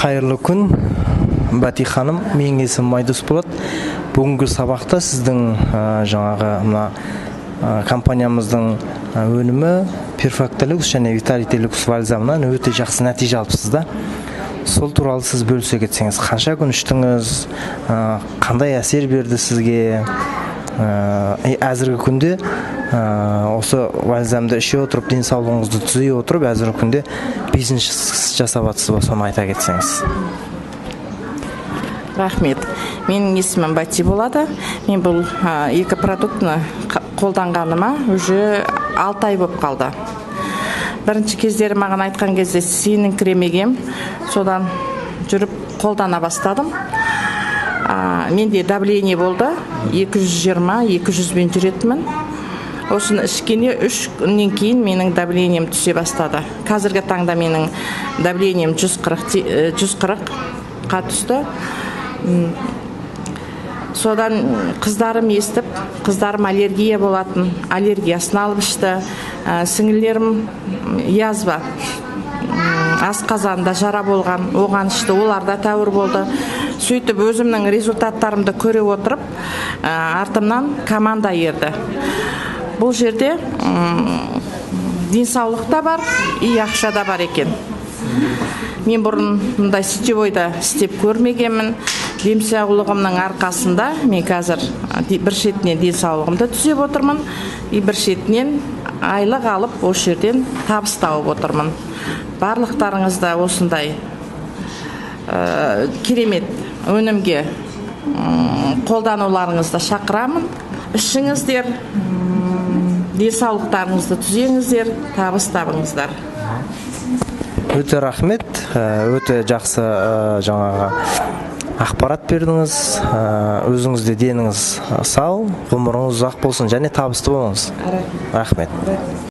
Қайырлы күн, Бәти ханым! Менің есімім Айдос болады. Бүгінгі сабақта сіздің жаңағы мына компаниямыздың өнімі Перфекта Люкс және Виталити Люкс бальзамынан өте жақсы нәтиже алыпсыз да. Сол туралы сіз бөлісе кетсеңіз: қанша күн іштіңіз, қандай әсер берді сізге, әзіргі күнде осы бальзамды іше отырып, денсаулығыңызды түзей отырып, әзіргі күнде бизнес жасап жатсыз ба, соны айта кетсеңіз. Рахмет! Менің есімім Бати болады. Мен бұл екі продуктыны қолданғаныма уже 6 ай болып қалды. Бірінші кездері маған айтқан кезде сеніңкіремегем. Содан жүріп қолдана бастадым. Менде давление болды 220 200-бен жүретінмін. Осыны ішкенде 3 күннен кейін менің давлением түсе бастады. Қазіргі таңда менің давлением 140, 140-қа түсті. Содан қыздарым естіп, қыздарым аллергия болатын, аллергиясын алып ішті. Сіңілілерім язва, асқазанда жара болған, оған ішті, олар да тәуір болды. Сөйтіп өзімнің результаттарымды көре отырып, артымнан команда ерді. Бұл жерде денсаулық та бар и ақша да бар екен. Мен бұрын мұндай сетевойда істеп көрмегенмін. Денсаулығымның арқасында мен қазір бір шетінен денсаулығымды түзеп отырмын и бір шетінен айлық алып, осы жерден табыс тауып отырмын. Барлықтарыңызда осындай керемет өнімге қолдануларыңызды шақырамын. Ішіңіздер, денсаулықтарыңызды түзеңіздер, табыс табыңыздар. Өте рахмет, өте жақсы жаңағы ақпарат бердіңіз. Өзіңіз де деніңіз сау, ғұмырыңыз ұзақ болсын және табысты болыңыз. Рахмет.